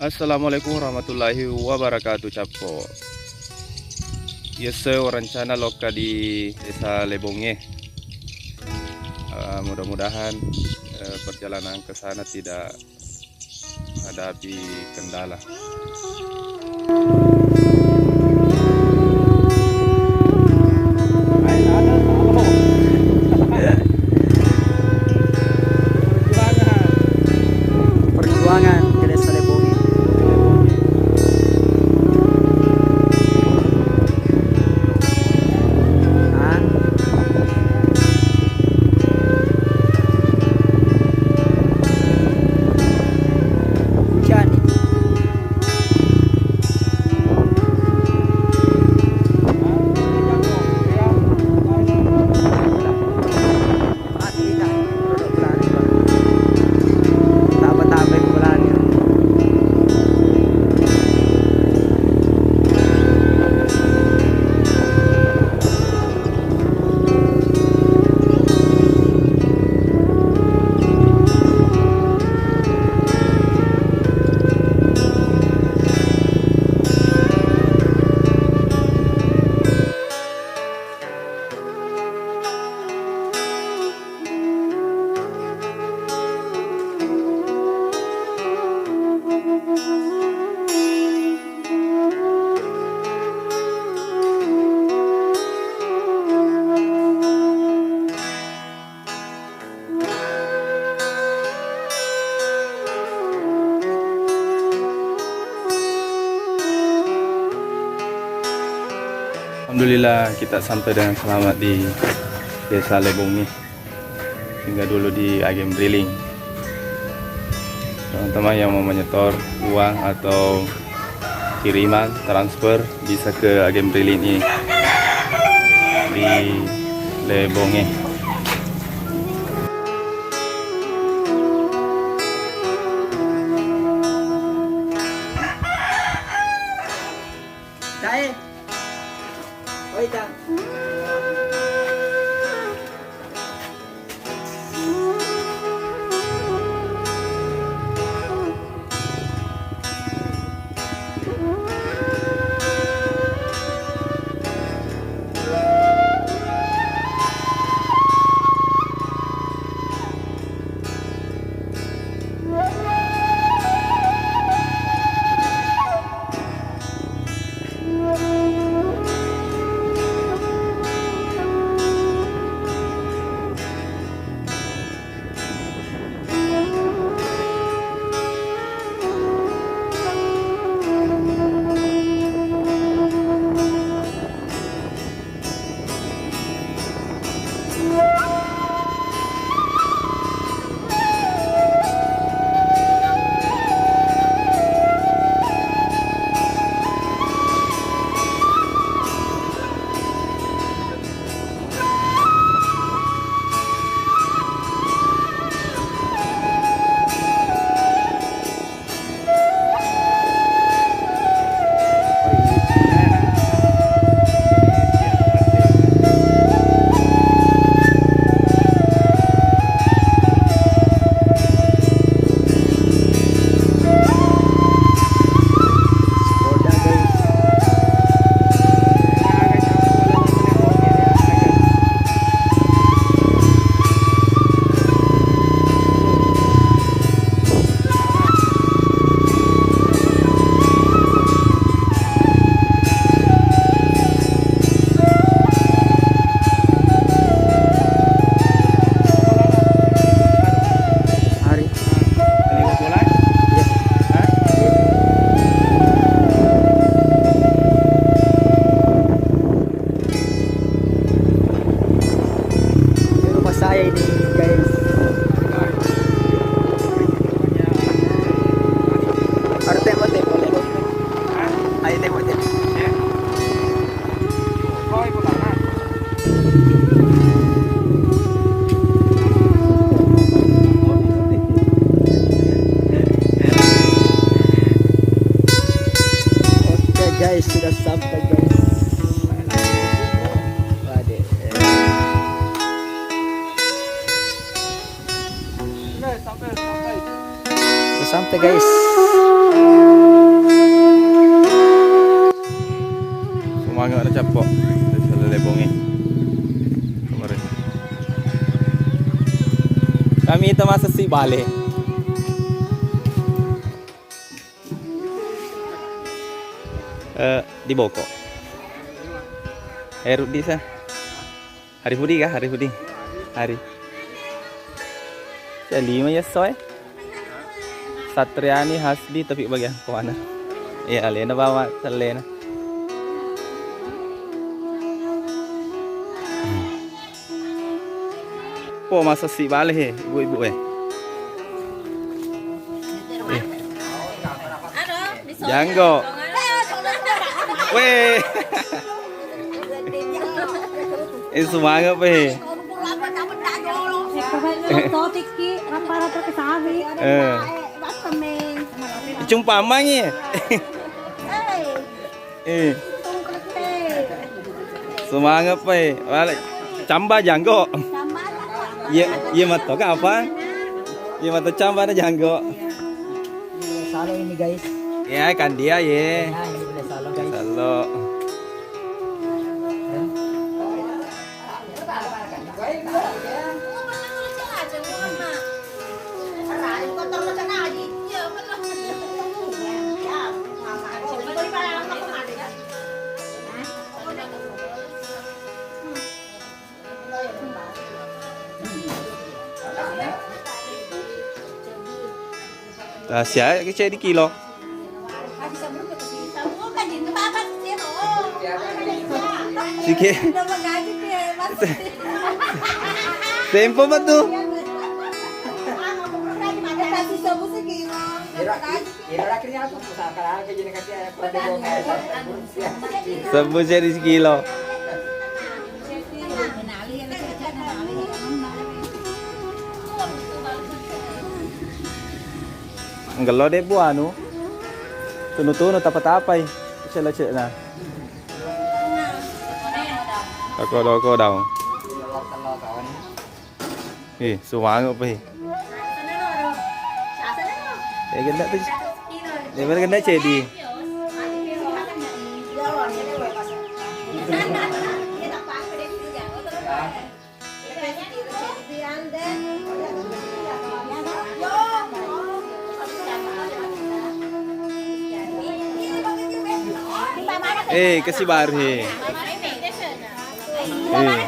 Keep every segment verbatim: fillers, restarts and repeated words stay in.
Assalamualaikum warahmatullahi wabarakatuh, Cappo. Yessoe warencana lokka di Desa Lebongnge. Eh, mudah-mudahan, eh, perjalanan ke sana tidak hadapi kendala. Perjuangan ke Desa Lebongnge. Ah. Hujan. Mati kita. Taba-taba bolana. Alhamdulillah, kita sampai dengan selamat di Desa Lebongnge. Singgah dulu di agen Briling. Teman-teman yang mau menyetor uang atau kiriman, transfer, bisa ke agen Briling ini di Lebongnge. Dae. Oi, Tang. Hari. Iya. Hah? Ini rumah saya ini, guys. Ada tembok-tembok, tembok. Hah? Ayo tembok-tembok. Iya. Oke, guys, sudah sampai, guys. Waduh. Udah sampai, guys. Mangga na cappo. Sale lebongi. Kemarin. Kami itu masuk si bale. Eh, di Boko. Eh, Rudi sa. Hari Budi kah? Hari Budi. Hari. Saya lima ya soe. Satriani Hasbi tapi bagian kuana. Iya, alena bawa selena. Po masa si bale he, ibu-ibu eh. Eh. Janggo. Weh. Eh, semangat, Pe. Eko, Pe, totikki, rapa-rapa ke sawi. Eh. Cumpa amang, ya? Eh. Semangat, Pe. Balik. Camba janggo. Iya, iya, matto ka apa? Iya, matto camba na janggo. Salo ini, guys. Ya, kan dia, ye. Ya, ini udah salo, guys. Salo. Rahasia ki ceddi kilo. Sike. Tempo betul. Sebbu seri sekilo. Nggello debbu anu. Tunu-tunu tapa-tapai. Celo-celo na. Loko-loko daung. Eh, sumange' apa, eh? Eh, genne' tu. Eh, bener genne' ceddi. Eh, kasi baru, eh. Eh.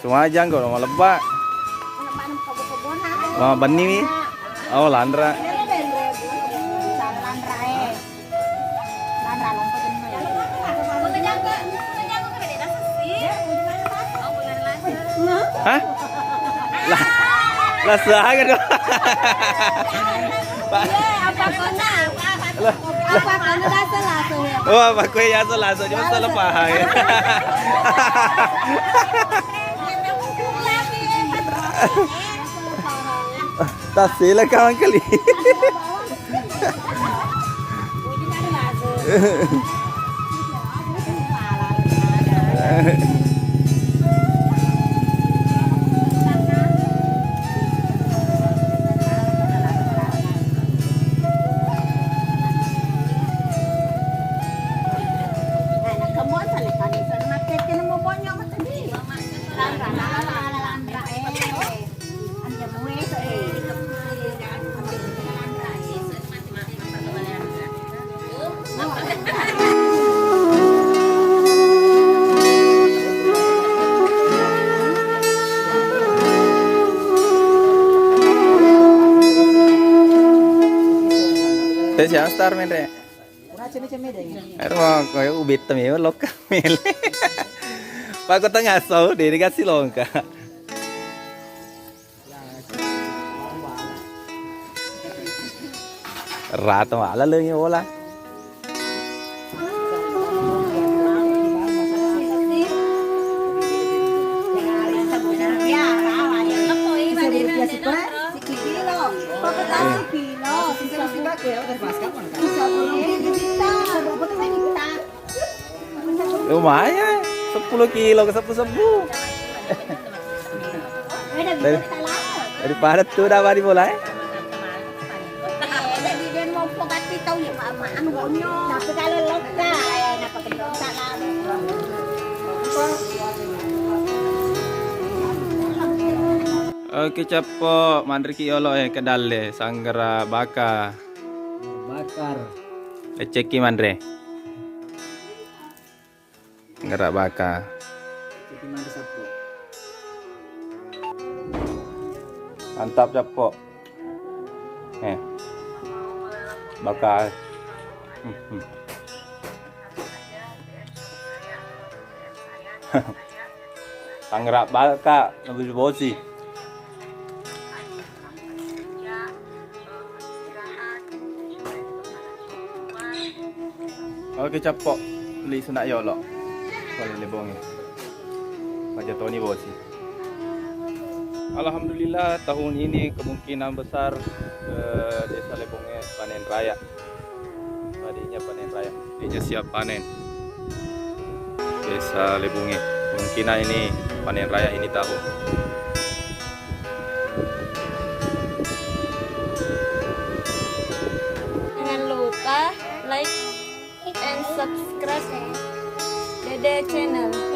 Sumajang kok, mau lebak. Mau benni nih. Oh, lanra. Hah? Lah, lah, saga dong. Pak. Lah, lah. Oh, apa kue ya, salah, salah, cuma salah paham ya. Tasila kawan kali. Teh, siapa star main, Rek? Ero, koe ubetta mewa lokka mele. Pako tengaso, dede kasi longka. Rata mala lengi ola. Lumayan, sepuluh kilo ke sepuluh sebbu. Dari, daripada tu dah bari bola, eh. Eh, jadi dia mau pokati tahu ya, Pak, Pak, anu, bonyok. Tapi kalau lokal, eh, napa kedonta lah. Oke, cappo, manriki yolo, eh, kedalle, sanggara baka. Bakar. Eceki manre. Gerak baka. Jadi mari sappo. Mantap, cappo. Eh. Baka. Hmm, hmm. Tangerang baka, nabosi-bosi. Oke, cappo. Li suna yolo. Pale lebongnge. Maja toni bosi. Alhamdulillah, tahun ini kemungkinan besar, eh, Desa Lebongnge panen raya. Padinya panen raya. Padinya siap panen. Desa Lebongnge. Kemungkinan ini panen raya ini tahun. Jangan lupa like and subscribe Dede Channel.